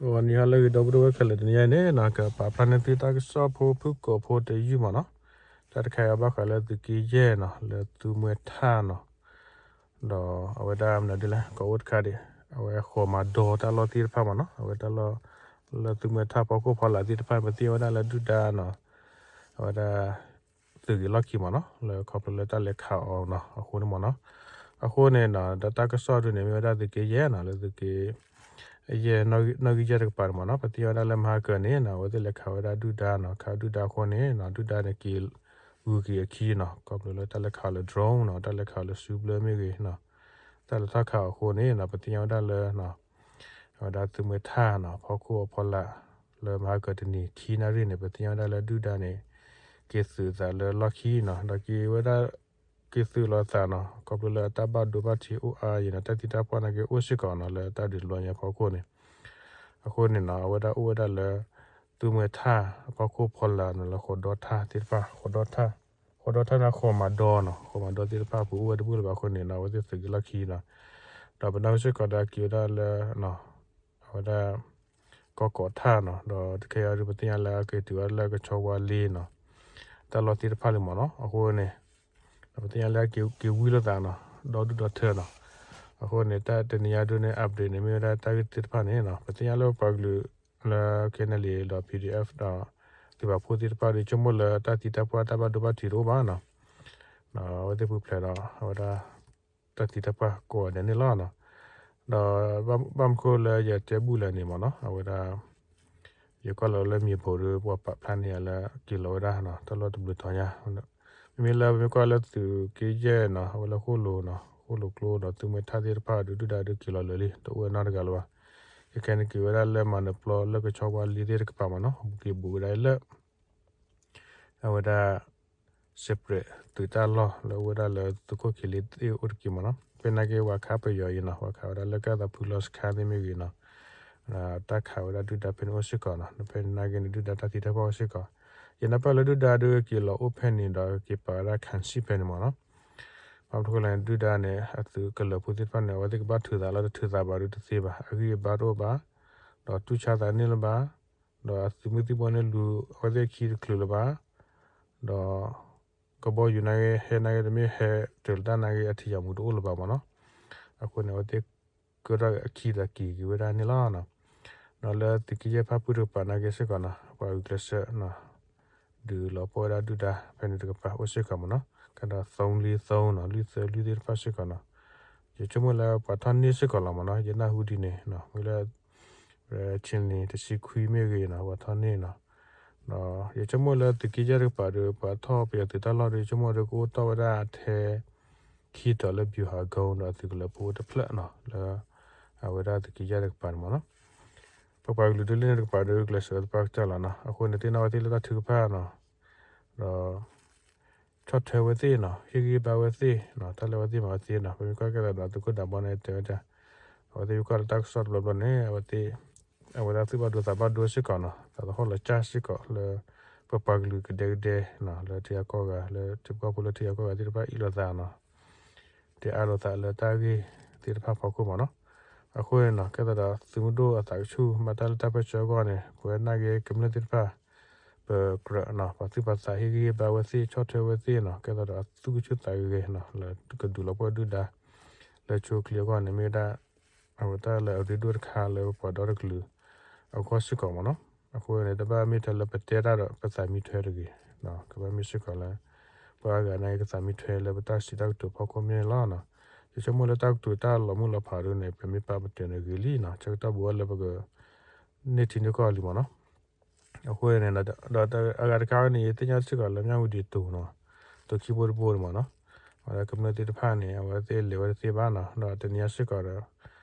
ဂီၤနံၤဟါလၢအဂ့ၤ ဒီပုၢ်ဝဲၢ်ခဲလၢာ်, တနံၤအံၤန့ၣ်နီၤ ကပာ်ဖျါန့ၢ်သုတၢ်ကစီၣ်ဖိဖုၣ်ကိာ်ဖိတယုၢ်မ့ၢ်နီၤ. တၢ်တခါအံၤဘၣ်ဃးလၢသုးက့ယဲၢ်နီၤ လၢသုးမွဲထၣ်နီၤ, ဒီးအဝဲဒၣ်မနုၤဒ်လဲၣ် ကိးအိၣ်တခါဒံး အဝဲဃိးမၤဒီတၢ်လီၢ်သ့ၣ်တဖၣ်မ့ၢ်နီၤ, အဝဲတၢ်လီၢ်လၢသုးမွဲထၣ်ဖီခိၣ်ဖီလာ်သ့ၣ်တဖၣ် ပသ့ၣ်ညါဝဲဒၣ်လၢဒုၣ်ဒါနီၤ, အဝဲဒၣ် သုးဂ့ၤလီၢ်ခံမ့ၢ်နီၤ လၢခီဖျိလၢတၢ်လဲၤခးအီၤနီၤ အဃိန့ၣ်မ့ၢ်နီၤ. အဃိန့ၣ်နီၤ ဒီးတၢ်ကစီၣ်ဒုန့ၣ် မ့ၢ်ဝဲဒၣ်သုးက့ယဲၢ်နီၤ လၢသုးက့ ယဲၢ်နီၣ်ဂံၢ်ယဲၢ်တကပၤန့ၣ်မ့ၢ်နီၤ ပသ့ၣ်ညါဝဲဒၣ်လၢမဟါကၢၤန့ၣ်နီၤ အဝဲသ့ၣ်လဲၤခးဝဲဒၣ်ဒုၣ်ဒါနီၤ, ခးဒုၣ်ဒါအဃိန့ၣ်နီၤ ဒုၣ်ဒါန့ၣ်က့ၤဂုၤက့ၤအခံနီၤ ခီဖျိလၢတၢ်လဲၤခးအီၤလၢ drone နီၤ, တၢ်လဲၤခးအီၤလၢစုဘျၢမ့ၢ်ဂ့ၤနီၤ, တၢ်လဲၤထီၣ်ခးအီၤအဃိန့ၣ်နီၤ ပသ့ၣ်ညါဝဲဒၣ်လၢ အဝဲဒၣ်သုးမွဲထၣ်နီၤ ဖီခိၣ်အဖီလာ် လၢမဟါကၢၤတနံၤခံနၣ်ရံၣ်န့ၣ် ပသ့ၣ်ညါဝဲဒၣ်လၢဒုၣ်ဒါန့ၣ် က့ၤသုးသးလၢလီၢ်ခံနီၤ, ဒီးက့ၤဝဲဒၣ် က့ၤသုးလီၤသးနီၤ ခီဖျိလၢအတၢ်ဘၣ်ဒိဘၣ်ထံးအိၣ်အါယံၤနီၤ, တၢ်သံတၢ်ပှၢ်နာ်က့အိၣ်စ့ၢ်ကီးနီၤ လၢတၢ်ဒုးတဘျီညါဖီခိၣ်န့ၣ်, အဃိန့ၣ်နီၤ အဝဲဒၣ်အိၣ်ဝဲဒၣ်လၢ သုးမွဲထၣ်အဖီခိၣ်ဖီလာ်နီၤ လၢဃိးဒီထၣ်သ့ၣ်တဖၣ် ဃိးဒီထၣ် ဃိးဒီထၣ်န့ၣ် ဃိးမၤဒီနီၤ, ဃိးမၤဒီသ့ၣ်တဖၣ်ပူၤအိၣ်ဝဲတဘူၣ်လၢၤဘၣ်အဃိန့ၣ်နီၤ အဝဲသ့ၣ်သုးက့ၤလီၢ်ခံနီၤ, ဒီးပနၢ်ဟူစ့ၢ်ကီးဒီးက့ၤဝဲဒၣ်လၢ အဝဲဒၣ် ကီၢ်ကိးထၣ်နီၤ, ဒီးတခဲအံၤဒုး ပသ့ၣ်ညါလၢအက့ၤတုၤဝဲဒၣ်လၢကဆီဝါလ့နီၤ, တၢ်လီၢ်သ့ၣ်တဖၣ်လံမ့ၢ်နီၤ, အဃိန့ၣ် ပသ့ၣ်ညါလၢက့ၤဝံလိာ်သးနီၤ ဒီဒူၣ်ဒီထၢနီၤ, အဃိန့ၣ် တၢ်တနံၤညါဒုန့ၣ် update န့ၣ် မ့ၢ်ဝဲဒၣ်တၢ်ဂ့ၢ်သ့ၣ်တဖၣ်န့ၣ်နီၤ, ပသ့ၣ်ညါလၢပပှၤကလုာ်လၢ ခဲန့ၣ်လံ ဒီး PDF ဒီး သုးပာ်ဖှိၣ်သ့ၣ်တဖၣ်ဒီး ဆိကမိၣ်လၢတၢ်သံတၢ်ပှၢ်တၢ်ဘၣ်ဒိဘၣ်ထံးတအိၣ်ဘၣ်နီၤ, အဝဲသ့ၣ်ပူၤဖျဲးဒီး အဝဲဒၣ် တၢ်သံတၢ်ပှၢ်ကိးဂၤဒဲးန့ၣ်လီၤနီၤ, ဒီး ဘၣ်မနုၤဃိလၢယတဲဘူၣ်လဲၣ်န့ၣ်မ့ၢ်နီၤ အဝဲဒၣ် ယကွၢ်လီၤလၢမံၤဘိးဒီး ပှၤပာ်ဖျါန့ၢ်ယၤလၢ က့ၤလီၤဝဲဒၣ်နီၤ တၢ်လီၢ်တဘျုးတီၤညါ, မ့မ့ၢ်လၢပမ့ၢ်ကွၢ်လၢသုးက့ယဲၢ်နီၤ အဝဲလၢဃိၣ်လိၤနီၤ ဃိၣ်လိၤကျိဒီးသုးမွဲထၣ်သ့ၣ်တဖၣ်ဒီး ဒုၣ်ဒါဒုးက့ၤလီၤလၢာ်လံ တအိၣ်ဝဲနီတဂၤလၢၤဘၣ်, ခဲခဲန့ၣ်က့ၤဝဲဒၣ်လၢမၤနၢၤပျီလၢကဆီဝါလ့သ့ၣ်တကပၤမ့ၢ်နီၤ ဘူးက့ၤဘူးဝဲဒၣ်လၢ အဝဲဒၣ် separate သုးတၢ်လီၢ်လၢအအိၣ်ဝဲဒၣ်လၢသုးခိၣ်ခံလ့သ့ၣ်အိၣ်တက့ၢ်မ့ၢ်နီၤ, ဖဲနာ်က့ဝၤခးပယီၤအံၤနီၤ ဝၤခးဝဲဒၣ်လၢကဲသးဖုလီစခါသ့ၣ်မ့ၢ်ဂ့ၤနီၤ, တၢ်ခးဝဲဒၣ်ဒုၣ်ဒါဖဲန့ၣ်အိၣ်စ့ၢ်ကီးနီၤ ဖဲနာ်က့န့ၣ် ဒုၣ်ဒါတၢ်သံတၢ်ပှၢ်အိၣ်စ့ၢ်ကီး, ယနၢ်ပၢၢ်လၢဒုၣ်ဒါဒုးက့ၤလီၤအိၣ်ဖဲန့ၣ်ဒီးက့ၤပာ်ဝဲဒၣ် ခၢၣ်စံၣ် ဖဲန့ၣ်မ့ၢ်နီၤ, ဘၣ်မနုၤဃိလဲၣ်န့ၣ် ဒုၣ်ဒါန့ၣ် အသုးကလၢၤဖိသ့ၣ်တဖၣ်န့ၣ် အဝဲသ့ၣ်ကဘၣ်ထုးသးလၢတထုးသးဘၣ်ဒုးတသ့ဘၣ် အဂံၢ်အဘါတအိၣ်ဘၣ်, ဒီးတူၢ်ဆါသးန့ၢ်လၢၤဘၣ်, ဒီးအသုးမုၢ်သံၣ်ဘိန့ၣ်လူၤအဝဲသ့ၣ်အခံတချုးလၢၤဘၣ်, ဒီး ကဘီယူၤနာ်က့ ဟဲနာ်က့ တမ့ၢ်ဟဲတၢၤလၢတၢ်နာ်က့ အထံၣ်ယၤမူတအိၣ်လၢၤဘၣ်မ့ၢ်နီၤ, အဃိန့ၣ် အဝဲသ့ၣ်ကၢထီၣ်အခံဒီးက့ၤက့ၤဝဲဒၣ်န့ၣ်လီၤ. ဒီးလၢသုးက့ယဲၢ်ဖၣ်ပူၣ်တကပၤနာ်က့စ့ၢ်ကီးနီၤ ပှၤဂုာ်ကျဲးစၢး ဒုးလီၤပှီၢ်ဝဲဒၣ်ဒုၣ်ဒါဖဲန့ၣ်တကပၤအိၣ်စ့ၢ်ကီးမ့ၢ်နီၤ, ကဒီး သုံးလေးသုံး နီၤ လွံၢ်သၢလွံၢ်သ့ၣ်တဖၣ်စ့ၢ်ကီးနီၤ, ယဆိကမိၣ်လၢပှၤထီၣ်န့ၢ်စ့ၢ်ကီးလီၤမ့ၢ်နီၤ, ယနၢ်ဟူဒ်န့ၣ် မ့ၢ်လၢ ဝဲ ချင်းလင်း တဆံခွံမ့ၢ်ဂ့ၤနီၤ ပှၤထီၣ်န့ၢ်နီၤ, ဒီးယဆိကမိၣ်လၢသုးက့ယဲၢ်တကပၤဒီး ပှၤထီၣ်ပယီၤသုးတၢ်လီၢ်ဒီး ယဆိကမိၣ်ဒီးကအိၣ်တီၢ်ဝဲဒၣ်အထဲ ခံတီၤလၢ ဗျူဟာကုန်း ဒီးသုးကလၢၤဖိတဖျၢၣ်နီၤ လၢ အဝဲဒၣ်သုးက့ယဲၢ်တကပၤန့ၣ်မ့ၢ်နီၤ, ပပှၤကလုာ်ဒုးလၢန့ၣ်တကပၤဒီး ကျဲးစၢးသပှၢ်ကတၢၢ်လီၤနီၤ, အဃိန့ၣ်သ့ၣ်နီၣ်ဝဲသ့ၣ်လၢတၢ်ထုကဖၣ်နီၤ, ဒီး ဆီၣ်ထွဲဝဲသ့ၣ်နီၤ ဟ့ၣ်ဂံၢ်ဘါဝဲသ့ၣ်နီၤ တၢ်လၢအဝဲသ့ၣ်မၤဝဲသ့ၣ်နီၤ ပမ့ၢ်ကွၢ်ကဲသးဒီးသုးခိၣ်ဒးဘီန့ၣ်တဲဝဲဒၣ်, အဝဲသ့ၣ်မ့ၢ်ကွၢ်လၢတၢ်ကစီၣ်တဘျီဘျီန့ၣ် အဝဲသ့ၣ် အဝဲဒၣ်သူၣ်ဘၣ်ဒိသးဘၣ်ဒိစ့ၢ်ကီးနီၤ သးသဟီၣ်လီၤကၢ်စ့ၢ်ကီးလၢ ပပှၤကလုာ်ကဒဲကဒဲနီၤ လၢထံဂၤကီၢ်ဂၤ လၢထံဖိကီၢ်ဖိလၢထံဂၤကီၢ်ဂၤသ့ၣ်တဖၣ်အ့ၣ်လိာ်သးနီၤ တဲအါလိာ်သးလၢတၢ်ဂ့ၢ်သ့ၣ်တဖၣ်ဖီခိၣ်မ့ၢ်နီၤ, အဃိန့ၣ်နီၤ ကဲသးဒီးသုးမုၢ်ဒိၣ်အသးကဆူၣ် မၤတၢ်လၢတၢ်ပၢၢ်ဆၢအဂီၢ်န့ၣ် ပဝဲနာ်က့ကမျၢၢ်သ့ၣ်တဖၣ် ပကြၢးနီၤ ပှၤသူၣ်ပှၤသးဟ့ၣ်ဂံၢ်ဟ့ၣ်ဘါဝဲသ့ၣ် ဆီၣ်ထွဲဝဲသ့ၣ်နီၤ ကဲသးဒီးအသူၣ်ကဆူၣ်သးဂဲၤဂဲၤနီၤ လၢကဒုးလီၤပှီၢ်ဒုၣ်ဒါ လၢဆိချ့အဂီၢ်န့ၣ် မ့ၢ်ဝဲဒၣ် အဝဲတၢ်လၢအရ့ဒိၣ်တခါလၢပပှၤဒီတကလုာ် အဂီၢ်စ့ၢ်ကီးမ့ၢ်နီၤ, အဃိန့ၣ် တဘၣ်မ့ၢ်ထဲလၢပတဲတၢ်ဒီးပသးမံထွဲတဂ့ၤ, ကဘၣ်မ့ၢ်စ့ၢ်ကီးလၢ ပှၤအါဂၤနာ်က့ကသးမံထွဲလၢပတၢ်စံးတၢ်ကတိၤဖီခိၣ်မ့ၢ်န့ၣ်လီၤ. ယဆိကမိၣ်လၢတၢ်ကတိၤတၢ်လီၤမုၢ်လီၤဖးဒ်န့ၣ် ပမ့ၢ်ပာ်ပတုာ်န့ၣ်ဂ့ၤလံနီၤ ဆၢကတီၢ်ဘူးဝဲလၢပက န့ၢ်ထံန့ၢ်ကီၢ်လံမ့ၢ်နီၤ. အဃိန့ၣ် ဒီးအဂၤတခါန့ၣ် ယသ့ၣ်ညါစ့ၢ်ကီးလၢ မြဝတီ တိၤနီၤ, တိၤခံဘိတဘိန့ၣ်မ့ၢ်နီၤ, အဝဲဒၣ်ကမျၢၢ်သ့ၣ်တဖၣ်န့ၣ် အဝဲသ့ၣ်လဲၤဝဲတသ့ဘၣ်နီၤ, ဒီးတနံၤညါစ့ၢ်ကီးဒီး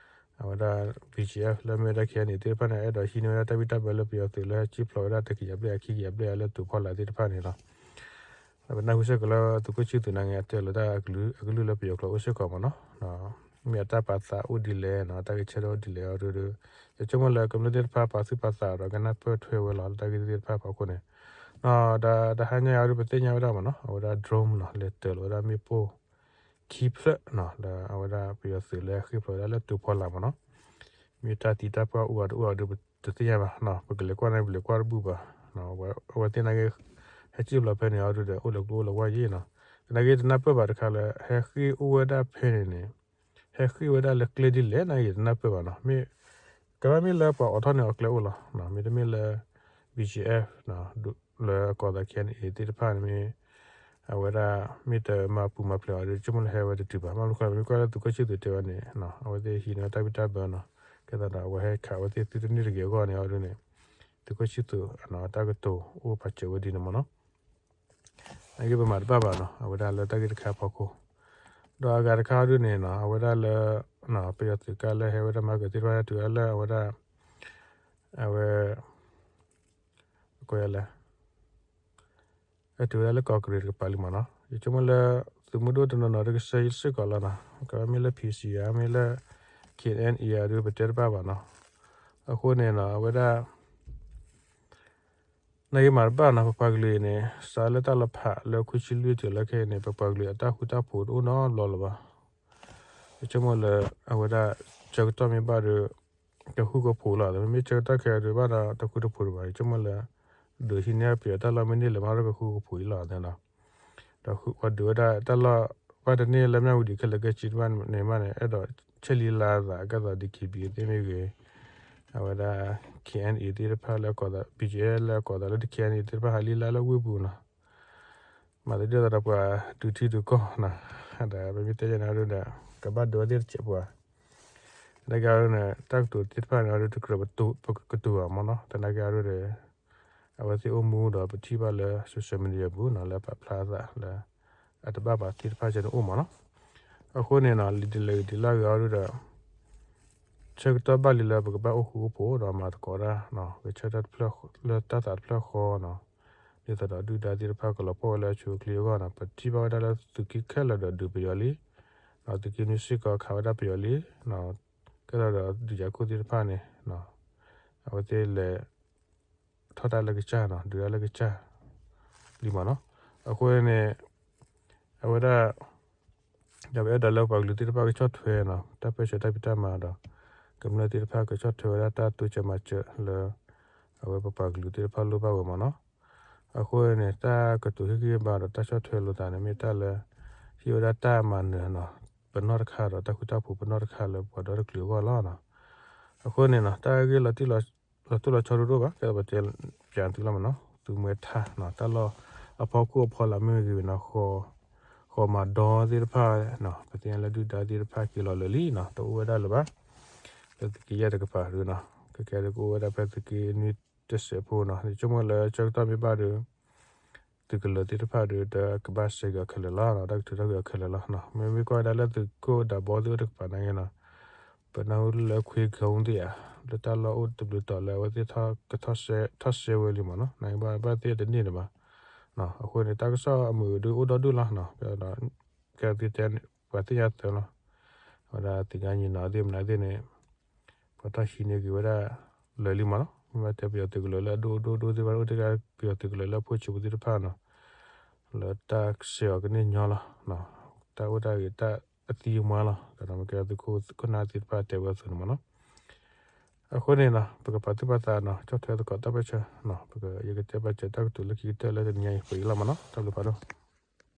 အဝဲဒၣ် BGF လၢမ့ၢ်ဝဲဒၣ် ခဲအံၤန့ၣ် သ့ၣ်တဖၣ်န့ၣ် အဲၣ်ဒိးဟံးန့ၢ်ဝဲဒၣ်တၢ်ဘံၣ်တၢ်ဘၢလၢပယီၤသုးလၢဟဲစံၣ်ဖျိးဝဲဒၣ်တကယၤဘျဲၣ်အခံကယၤဘျဲၣ်အလၢတိၤဖီလာ်သ့ၣ်တဖၣ်န့ၣ်လီၤ. ဒီးပနၢ်ဟူစ့ၢ်ကီးလၢသုးခိၣ်ဆံၣ်သူးနာ်က့ အတဲလီၤတၢ်အကလုၢ်လၢပယီၤကျိာ်အိၣ်စ့ၢ်ကီးမ့ၢ်နီၤ, မ့ၢ်အတၢ်ပာ်သးအိၣ်ဒ်လဲၣ်နီၤ, တၢ်ဂဲၤဆၢထၢၣ်အိၣ်ဒ်လဲၣ်အီၤဒီး ယဆိကမိၣ်လၢကမျၢၢ်သ့ၣ်တဖၣ်ပာ်သူၣ်ပာ်သးဒီးကနၢ်ပၢၢ်ထွဲဝဲလီၤလၢတၢ်ဂ့ၢ်သ့ၣ်တဖၣ်ဖီခိၣ်န့ၣ်, ဒီးတဟါညါအံၤဒီးပသ့ၣ်ညါဝဲဒၣ်မ့ၢ်နီၤ, အဝဲဒၣ် drone နီၤ လဲၤတၢၤလီၤဝဲဒၣ်မ့ၣ်ပိၢ်ခံဖျၢၣ်နီၤ လၢအဝဲဒၣ်ပယီၤသုးလၢဟဲဃ့ၢ်ဖျိးဝဲဒၣ်လၢတိၤဖီလာ်မ့ၢ်နီၤ, မ့ၢ်တၢ်သံတၢ်ပှၢ်အိၣ်အီၤတအိၣ်အီၤဒီး တသ့ၣ်ညါဘၣ်နီၤ, ပကလဲၤကွၢ်န့ၣ် ပလဲၤကွၢ်တဘူၣ်ဘၣ်, အဝဲသ့ၣ်နာ်က့ ဟဲစံၣ်ဖျိးဖဲန့ၣ်အီၤဒုဒီး အိၣ်လၢကျိအိၣ်လၢဝါယံၤနီၤ, သနာ်က့တနၢ်ပၢၢ်ဘၣ်တခါလၢ ဟဲဃ့ၢ်အိၣ်ဝဲဒၣ်ဖဲန့ၣ်န့ၣ် ဟဲဃ့ၢ်ဝဲဒၣ်လၢကျဲဒ်လဲၣ်နာ်က့ ယတနၢ်ပၢၢ်ဘၣ်နီၤ, မ့ၢ် ကဘၣ်မ့ၢ်လၢပှၤအိးထီၣ်န့ၣ်အကျဲအိၣ်လီၤ, မ့တမ့ၢ်လၢ BGF လၢအကိးသး KNA သ့ၣ်တဖၣ်န့ၣ်မ့ၢ် အဝဲဒၣ်မ့ၢ်တမၤပူၤမၤဖျဲးအီၤဒီး ဆိကမိၣ်လၢဟဲဝဲတတုၤဘၣ်, ဘၣ်မနုၤဃိလဲၣ် မ့ၢ်ကွၢ်လၢသုးခိၣ်ဆံၣ်သူးတဲဝဲန့ၣ် အဝဲသ့ၣ်ဟံးန့ၢ်တၢ်ဘံၣ်တၢ်ဘၢနီၤ, ကဲသးဒီး အဝဲဟဲခးအဝဲသ့ၣ်သုတန့ၢ်တဂ့ၤအဂီၢ်န့ၣ်အီၤဒုန့ၣ် သုးခိၣ်ဆံၣ်သူး တၢ်ကတိၤအိၣ်ပာ်စၢၤဝဲဒ်န့ၣ်မ့ၢ်နီၤ အဂ့ၢ်ပမၤတဘၣ်ဘၣ်နီၤ အဝဲဒၣ်လၢတၢ်ဂ့ၢ်တခါအဖီခိၣ်, ဒီးအဂၤတခါအီၤဒုန့ၣ်နီၤ အဝဲဒၣ်လၢ ပယီၤသုးကါလၢဟဲဝဲဒၣ်မၤကၢၤသ့ၣ်တဖၣ်ဟဲတုၤဒၣ်လၢအဝဲဒၣ် အဝဲ ကလဲၣ် ဟဲတုၤဝဲဒၣ်လၢကီၢ်ကရံၣ်တကပၤလံမ့ၢ်နီၤ, ယဆိကမိၣ်လၢ သုးမုၢ်ဒိၣ်တနီၤနီၤဒုကစၢ်ယွၤစ့ၢ်ကီးလီၤနီၤ, ကမ့ၢ်လၢ PC ဧါ မ့ၢ်လၢ KNA ဧါဒုပတဲတဘၣ်ဘၣ်နီၤ, အဃိန့ၣ်နီၤ အဝဲဒၣ် နာ်က့မၤတဘၣ်နီၤ ပပှၤကလုာ်အံၤန့ၣ် စးလၢတၢ်လီၤဖးလၢခွံဆံလွံၢ်တုၤလၢခဲအံၤန့ၣ် ပပှၤကလုာ်အတၢ်ဃူတၢ်ဖိးတအိၣ်နီတဘျီလၢၤဘၣ်, ယဆိကမိၣ်လၢ အဝဲဒၣ် ဆၢကတီၢ်မ့ၢ်ဘၣ်ဒီး ကဃူကဖိးလီၤ, မ့မ့ၢ်ဆၢကတီၢ်ခဲအံၤဒုးဘၣ်ဒီးတဃူတဖိးဒံးဘၣ်, ယဆိကမိၣ်လၢ ဒုးဟံးန့ၢ်ပယီၤတၢ်လီၢ်မ့ၢ်န့ၢ်လၢၤမးဒီး ကဃူကဖိးအံၤလီၤနီၤ, ဒီးပှၤဒုးဝဲဒၣ်တၢ်လီၢ် ဘၣ်တန့ၢ်လၢမၠၣ်ဝတံၤခဲလၢာ်ခဲဆ့တဖၣ်န့ၣ်မးန့ၣ် အဲၣ်ဒိးဆဲးလံလါသး ကဲသိး DKBA သ့ၣ်မ့ၢ်ဂ့ၤ, အဝဲဒၣ် KNA သ့ၣ်တဖၣ်လၢအကိးသး BGF လၢအကိးသးလၢ KNA သ့ၣ်တဖၣ်ဟးလံလါလၢဝ့ၢ်ပူၤနီၤ, မၤသးဒ်သိးဒီးပှၤဒုးထံဒုးကီၢ်နီၤ, ဒီးပမ့ၢ်တဲယဲန့ၣ်အီၤဒုဒီး ကဘၣ်ဒုးဝဲသ့ၣ်တစဲးပှၤ သနာ်က့အီၤဒုန့ၣ် တၢ်ကတိၤသ့ၣ်တဖၣ်န့ၣ်အီၤဒုတကြၢးပကတိၤဘၣ်မ့ၢ်နီၤ, သနာ်က့အီၤဒုဒီး အဝဲသ့ၣ်အိၣ်မူဒီးပထံၣ်ဘၣ်လၢ social media ပူၤနီၤ လၢပာ်ဖျါအသးလၢ အတဘၣ်ဘၣ်သ့ၣ်တဖၣ်စ့ၢ်န့ၣ်အိၣ်မ့ၢ်နီၤ, အဃိန့ၣ်နီၤ လံာ်ဒ်လဲၣ်ဂ့ၤဒ်လဲၣ်ဂ့ၤအီၤဒုဒီး ဆၢကတီၢ်ဘၣ်လံလၢပကဘၣ်အိၣ်ဃူအိၣ်ဖိးဒီးမၤသကိးတၢ် ဂဲၤဆၢထၢၣ်လၢတၢ်သးတဖျၢၣ်ဃီနီၤ, ဒ်သိးဒီးဒုၣ်ဒါသ့ၣ်တဖၣ်ကလီၤပှီၢ်ဝဲလၢအဆိအချ့အဂီၢ်နီၤ, ပထံၣ်ဘၣ်ဝဲဒၣ်လၢသုးက့ခဲလၢာ်ဒီးဒုးပယီၤလံ, ဒီးသုးက့နွံစ့ၢ်ကီးခးဝဲဒၣ်ပယီၤလံ, ကဲသးဒီးဒုးယၤခိၣ်သ့ၣ်တဖၣ်န့ၣ် အဝဲသ့ၣ်လဲၤ ထီၣ်တၢ်လၢကစၢ်နီၤ ဒုးတၢ်လၢကစၢ်လံမ့ၢ်နီၤ, အဃိန့ၣ် အဝဲဒၣ် ဒီးပအဲၣ်ဒိးလၢပှၤကလုာ်သ့ၣ်တဖၣ်ကဆီၣ်ထွဲနီၤ တၢ်ပၢဆှၢတၢ်ဖံးတၢ်မၤဒီး ကမျၢၢ်သ့ၣ်တဖၣ်ကဆီၣ်ထွဲဝဲဒၣ်တၢ်တိစၢၤမၤစၢၤလၢ အဝဲပပှၤကလုာ်သ့ၣ်တဖၣ်လိၣ်ဘၣ်ဝဲမ့ၢ်နီၤ, အဃိန့ၣ် တၢ်ကတိၤဟ့ၣ်ဂံၢ်ဟ့ၣ်ဘါဒီးတၢ်ဆီၣ်ထွဲလိာ်သးန့ၣ် မ့ၢ်တၢ်လၢ ဟ့ၣ်ဝဲဒၣ်တၢ်မၤနၢၤနီၤ ပနီၢ်တခါဒီးတၢ်ဃူတၢ်ဖိးပနီၢ်တခါလၢပှၤဒီတကလုာ်အဂီၢ်လီၤနီၤ, အဃိန့ၣ်နီၤ တၢ်ဂ့ၢ်လီၤတံၢ်လီၤဆဲးတအိၣ်ဘၣ် ကဲသးပတဲပၠးသုလီၤမ့ၢ်နီၤ သုးမွဲထါနီၤ တၢ်လီၢ်အဖီခိၣ်အဖီလာ်မ့ၢ်ဂ့ၤဝဲနီၤ ဃီမၤဒီသ့ၣ်တဖၣ်နီၤ ပသ့ၣ်ညါလၢဒုၣ်ဒါသ့ၣ်တဖၣ်က့ၤလီၤလၢာ်လံနီၤ တအိၣ်ဝဲဒၣ်လၢၤဘၣ်, လၢသုးက့ယဲၢ်တကပၤဒုနီၤ ကဲကဲဒုကအိၣ်ဝဲဒၣ်ဖဲသုးက့နွံတစဲးဖိနီၤ ယဆိကမိၣ်လၢဆၢကတီၢ်မ့ၢ်ဘၣ်ဒီး သုးကလၢၤသ့ၣ်တဖၣ်ဒီး တကဘၣ်စဲးက့ၤအီၤခဲလၢာ်လီၤ တၢ်ကထုးထီၣ်က့ၤအီၤခဲလၢာ်လီၤ မ့မ့ၢ်ကွၢ်ဝဲဒၣ်လၢသုးခိၣ်ဒးဘီသ့ၣ်အိၣ်တကပၤနာ်က့နီၤ ပနၢ်ဟူလၢခွ့ကဟုသ့ၣ်ဧါ လၢတၢ်လီၢ်အိၣ်တဘျုးတီၤလၢအဝဲသ့ၣ်ကထီၣ်စဲဝဲလံမ့ၢ်နီၤ နာ်က့ဘၣ်ဘၣ်သ့ၣ်တန့ၢ်န့ၣ်ဘၣ် အဃိန့ၣ် တၢ်ကစီၣ်အမုာ်ဒုအိၣ်ဒီဒူၣ်လီၤ ကဲသုတဲ ပှၤသ့ၣ်ညါသၢလီၤ အဝဲဒၣ်သ့ၣ်ညါညီနီၤသ့ၣ်မနုၤသ့ၣ်န့ၣ် ပှၤထီၣ်ဟံးန့ၢ်က့ၤဝဲဒၣ်လၢာ်လံမ့ၢ်နီၤ မ့ၢ်ဘၣ်တဲပယီၤသုးကလၢၤလၢအဒိၣ်ဒိၣ်ဒိၣ်သ့ၣ်တဖၣ် အိၣ်တ့ၢ်ဒၣ်ပယီၤသုးကလၢၤလၢအဖိဆံးဖိသ့ၣ်တဖၣ်နီၤ လၢတၢ်စဲးအီၤကန့ၢ်ညီလီၤ တၢ်အိၣ်ဒၣ်ဂ့ၤတၢ်အသံအမွှါလီၤ ဒီးမ့ၢ်ကဲသုးခိၣ်ခိၣ်နၢ်သ့ၣ်တဖၣ်တဲဝဲအသိးန့ၣ်မ့ၢ်နီၤ အဃိန့ၣ်နီၤ ပကပာ်သူၣ်ပာ်သးနီၤ ကၠီၣ်ထွဲသကိးတၢ်ပၢၢ်ဆၢနီၤ ပက ယကတဲပာ်စၢၤတၢ်ကတိၤလၢခံကတၢၢ်လၢတနံၤအံၤ ပအံၤလီၤမ့ၢ်နီၤ တၢ်ဘျုးဖးဒိၣ်